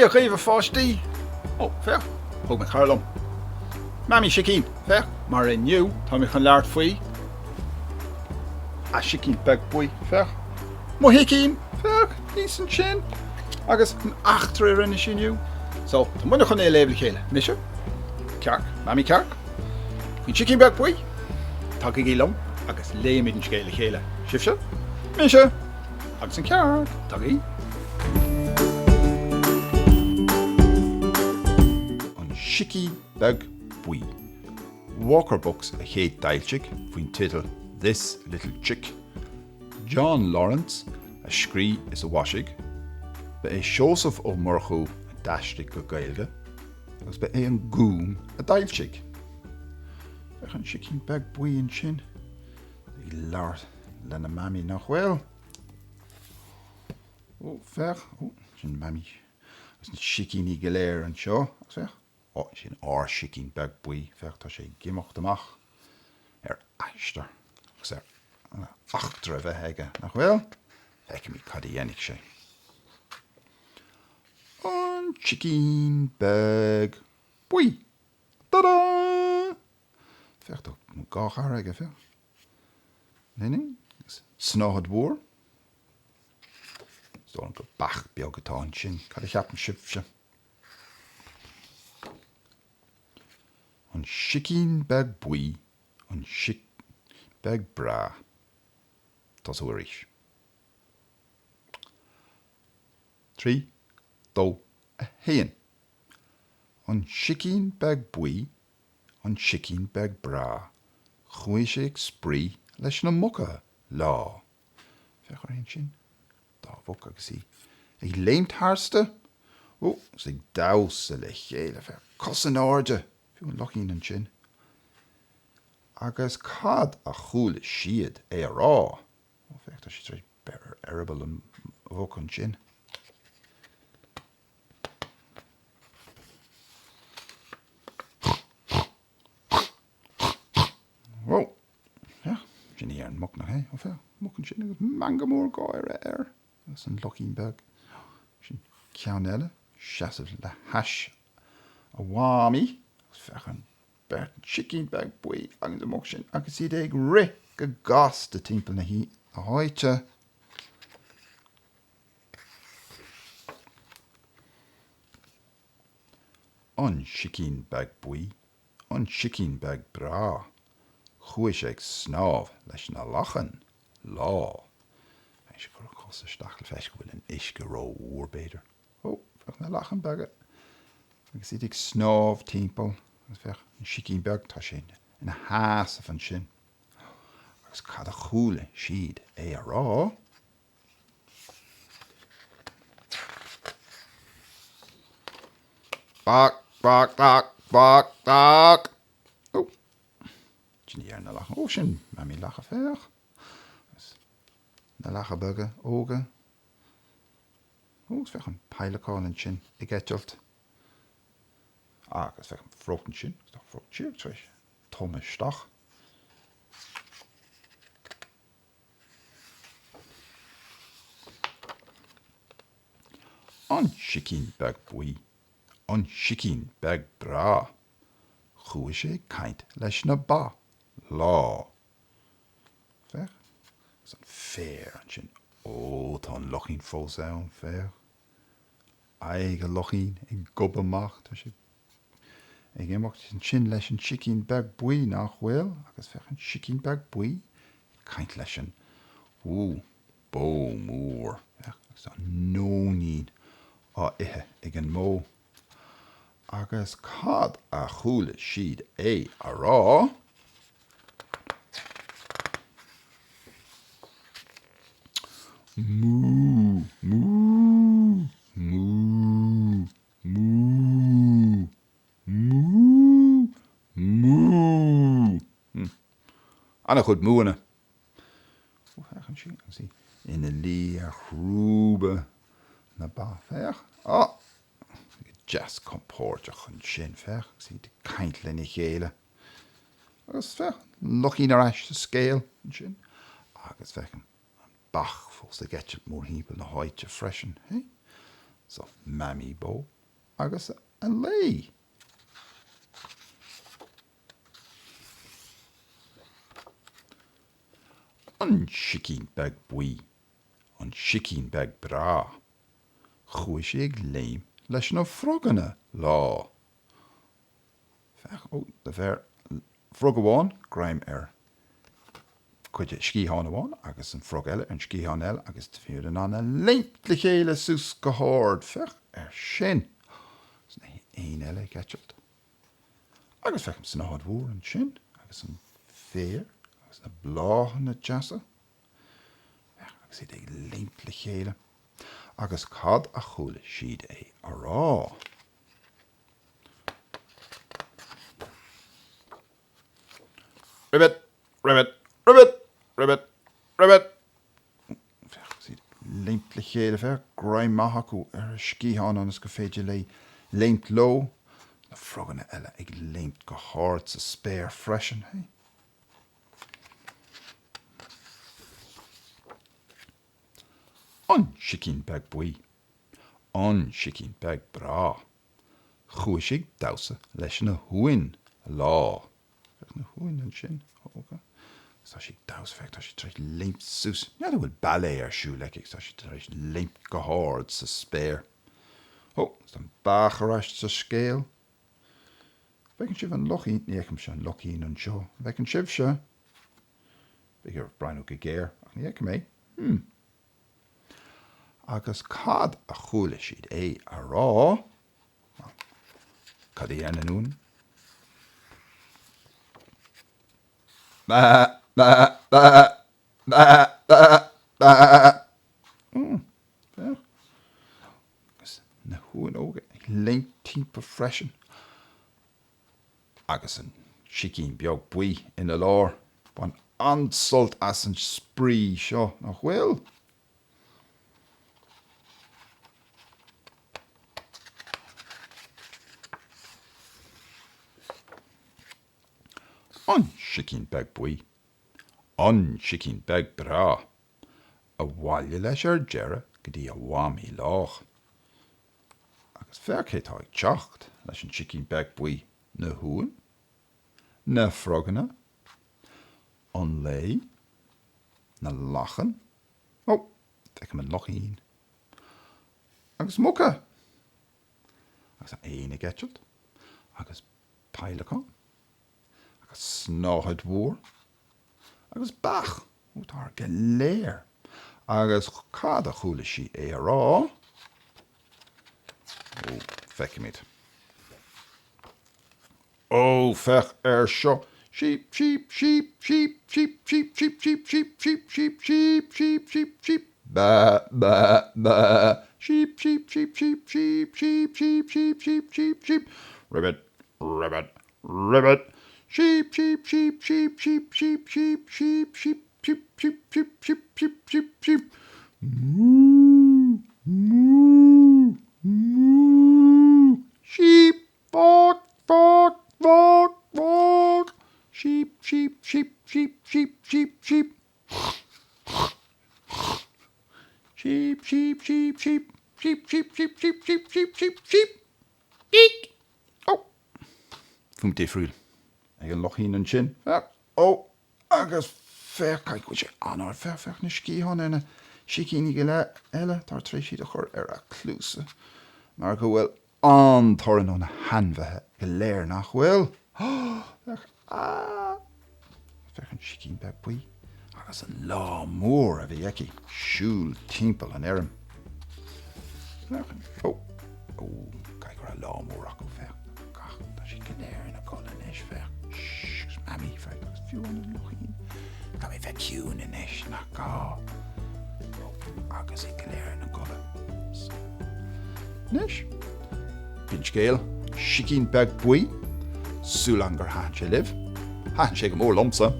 Dia dhaoibh a pháistí! Ó, féach, thug mé cara liom. Mamaí Sicín, féach, mar inniu tá mé chun labhairt faoi a sicín beag buí, féach. Mo shicín, féach, thíos ansin. Agus an eachtra a rinne sí inniu. So, tá muidne chun é a léamh le chéile. Mise, Cearc, Mamaí Cearc, faoin sicín beag buí. Tagaigí liom agus léimid an scéal le chéile. Sibhse, mise agus an cearc. Tagaigí. An Sicín Beag Buí. Walker Books a chéad d'fhoilsigh faoin teideal This Little Chick. John Lawrence a scrígh is a mhaisigh. Ba é Seosamh Ó Murchú a d'aistrigh go Gaeilge agus ba é an Gúm a d'fhoilsigh. Féach an sicín beag buí ansin ag labhairt lena Mamaí, nach bhfuil? Ó, féach, ó, sin Mamaí agus na sicíní go léir anseo. Agus féach, ó, sin ár sicín beag buí, féach, tá sé ag imeacht amach ar aistear agus ar eachtra a bheith aige, nach bhfuil? Feicfimid cad a dhéanfaidh sé. An sicín beag buí. Ta-da! Féach, tá dhá chara aige, féach. Snáthaid mhór. Is dóigh liom gur beach beag atá ansin. Cad a cheapann sibhse? An sicín beag buí, an sicín beag breá. Tosú arís. 3, 2, 1. An sicín beag buí, an sicín beag breá, chuaigh sé ag spraoi leis na muca lá. Féach uirthi ansin, dá mhuc agus í ag léimt tharstu, ó, agus ag damhsa le chéile, féach, cos in airde, fiú an luchín ansin. Agus cad a chuala siad é a rá? Ó, féach, tá sé tar éis breith ar eireaball an mhuc ansin. Ó, féach, sin í ar an muc, nach é? Ó, féach, muc ansin agus meangadh mór gáire air agus an luchín beag. Sin ceann eile, seasamh le hais a mhamaí agus féach an beirt, an sicín beag buí agus an muc sin agus iad ag rith go gasta timpeall na háite. An sicín beag buí, an sicín beag breá, chuaigh sé ag snámh leis na lachain, lá. Bheadh sé ag cur a chos isteach le feiscint go bhfuil an uisce rófhuar, b'fhéidir. Ó, féach na lachain beaga agus iad ag snámh timpeall agus féach an sicín beag, tá sé ina sheasamh ansin. Agus cad a chuala siad é a rá? Bác, bác, bác, bác, bác! Ó! Sin í ar na lacha. Ó, sin Mamaí Lacha, féach! Agus na lacha beaga óga. Ó, agus féach an peileacán ansin ag eitilt. Agus féach an frog ansin. Tá frog díreach tar éis tumadh isteach. An sicín beag buí, an sicín beag breá, chuaigh sé ag caint leis na ba lá. Féach, agus an féar ansin. Ó, tá an luchín fós ann, féach. Aghaidh an luchín ag gobadh amach, tá sé ag imeacht ansin leis an sicín beag buí, nach bhfuil? Agus féach an sicín beag buí ag caint leis an, ú, bó mór. Féach, agus tá nóinín á ithe ag an mbó. Agus cad a chuala siad é a rá? Mú! Mú! Mú! Mú! Mú! Mú! An-chuid múanna. Ó, féach ansin agus í ina luí ar chrúba na ba. Féach. Á! Deas compordach ansin. Féach agus iad ag caint lena chéile. Agus féach, an luchín ar ais sa scéal ansin. Agus féach an beach fós ag eitilt mórthimpeall na háite freisin. Hé? So, Mamaí Bó agus a lao. An Sicín Beag Buí, An Sicín Beag Breá. Chuaigh sé ag léim leis na froganna lá. Féach, ó, do bheir frog amháin greim ar chuid de sciathán amháin agus an frog eile ar an sciathán eile agus bhí siad in ann a léimt le chéile suas go hard. Féach air sin! Agus na héin eile ag eitilt. Agus feicim snáthaid mhór ansin agus an féar agus na bláthanna deasa. Féach, agus iad ag léimt le chéile. Agus cad a chuala siad é a rá? Ribbit! Ribbit! Ribbit! Ribbit! Ribbit! Féach, agus iad ag léimt le chéile, féach, greim maith acu ar a sciathán ionas gur féidir léi léimt leo. Na froganna eile ag léimt go hard sa spéir freisin, hé. An Sicín Beag Buí. An Sicín Beag Breá. Chuaigh sé ag damhsa leis na huain lá. Féach na huain ansin, óga. Agus tá sí ag damhsa, féach, tá sí tar éis léimt suas. N'fheadar an bhfuil ballet ar siúl aici agus tá sí tar éis léimt go hard sa spéir. Ó, agus tá an beach ar ais sa scéal. Bhfeiceann sibh an luchín? Ní fheicimse an luchín anseo. An bhfeiceann sibhse? Beidh oraibh breathnú go géar, ach ní fheicim é. Hmm. Agus cad a chuala siad é a rá? Cad a dhein an uan? Bá, bá, bá, bá, bá, bá. Féach. Agus na huain óga ag léimt timpeall freisin. Agus an sicín beag buí ina lár. Bain an-sult as an spraoi seo, nach bhfuil? An Sicín Beag Buí. An Sicín Beag Breá. Abhaile leis ar deireadh go dtí a mhamaí lách. Agus féach cé tá ag teacht leis an Sicín Beag Buí, na huain, na froganna, an lao, na lachain, ó, feicim an luchín, agus muca, agus an éan ag eitilt, agus peidhleacán, agus snáthaid mhór, agus beach, ó, tá go léir. Agus cad a chuala sí é a rá? Ó, feicfimid. Ó, féach air seo! Sheep, sheep, sheep, sheep, sheep, sheep, sheep, sheep, sheep, sheep, sheep, sheep, sheep, sheep, sheep, Ba, ba, ba, sheep, sheep, sheep, sheep, sheep, sheep, sheep, sheep, sheep, sheep, sheep, Ribbit, ribbit, ribbit, sheep, sheep, sheep, sheep, sheep, sheep, sheep, sheep, sheep, sheep, sheep, sheep, sheep, sheep, sheep, sheep, Moo, moo, moo, sheep, Bog, bog, bog, bog, sheep, sheep, sheep, sheep, sheep, sheep, sheep, sheep, sheep, sheep, sheep, sheep, sheep, sheep, sheep, sheep, sheep, sheep, sheep, geek! Ó! Fuaim difriúil ag an luchín ansin. Féach! Ó! Agus féach, caithfidh go bhfuil sé an-ard. Féach, féach na sciatháin ar na sicíní go leith eile. Tá tar éis iad a chur ar a cluasa mar go bhfuil an-torann ó na hainmhithe go léir, nach bhfuil? Féach, ah! Féach an sicín beag buí agus an lá mór a bhí aici siúl timpeall an fheirm. Féach an, ó, ó, caithfidh go raibh lá mór acu, féach, gach, tá siad go léir ina gcodladh anois, féach, shh, mamaí, féach, agus fiú an luchín, caithfidh mé bheith ciúin anois, nach gá, ó, agus iad go léir ina gcodladh. Anois, b'in scéal Sicín Beag Buí, súil agam gur thaitin sé libh, thaitin sé go mór liomsa,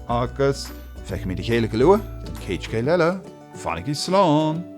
agus feicfimid a chéile go luath don chéad scéal eile, fanaigí slán!